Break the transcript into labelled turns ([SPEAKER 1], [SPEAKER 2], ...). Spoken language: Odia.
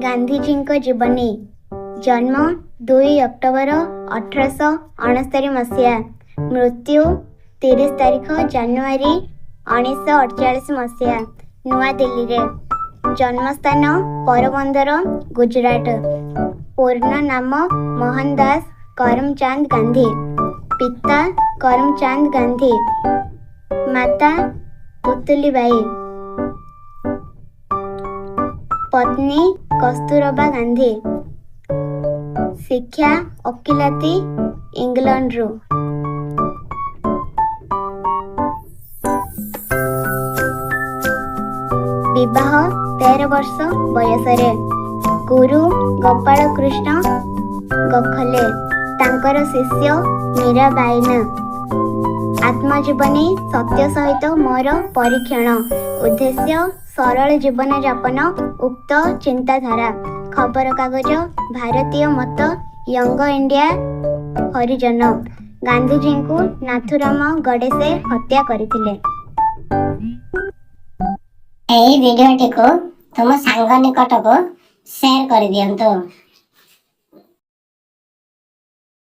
[SPEAKER 1] ଗାନ୍ଧିଜୀଙ୍କ ଜୀବନୀ। ଜନ୍ମ 2 ଅକ୍ଟୋବର 1869 ମସିହା, ମୃତ୍ୟୁ 30 ତାରିଖ ଜାନୁଆରୀ 1948 ମସିହା, ନୂଆଦିଲ୍ଲୀରେ। ଜନ୍ମସ୍ଥାନ ପୋରବନ୍ଦର, ଗୁଜରାଟ। ପୂର୍ଣ୍ଣ ନାମ ମୋହନଦାସ କରମଚାନ୍ଦ ଗାନ୍ଧୀ। ପିତା କରମଚାନ୍ଦ ଗାନ୍ଧୀ, ମାତା ପୁତୁଲିବାଇ, ପତ୍ନୀ କସ୍ତୁରବା ଗାନ୍ଧୀ। ଶିକ୍ଷା ଓକିଲାତି ଇଂଲଣ୍ଡରୁ। ବିବାହ 13 ବର୍ଷ ବୟସରେ। ଗୁରୁ ଗୋପାଳ କୃଷ୍ଣ ଗୋଖଲେ, ତାଙ୍କର ଶିଷ୍ୟ ମୀରାବାଇନ। ଆତ୍ମଜୀବନୀ ସତ୍ୟ ସହିତ ମୋର ପରୀକ୍ଷଣ। ଉଦ୍ଦେଶ୍ୟ ସରଳ ଜୀବନଯାପନ ଉକ୍ତ ଚିନ୍ତାଧାରା। ଖବରକାଗଜ ଭାରତୀୟ ମତ, ୟଙ୍ଗ ଇଣ୍ଡିଆ, ହରିଜନ। ଗାନ୍ଧିଜୀଙ୍କୁ ନାଥୁରାମ ଗଡ଼ସେ ହତ୍ୟା କରିଥିଲେ।
[SPEAKER 2] ଏହି ଭିଡ଼ିଓଟିକୁ ତୁମ ସାଙ୍ଗ ନିକଟକୁ ସେୟାର କରିଦିଅନ୍ତୁ।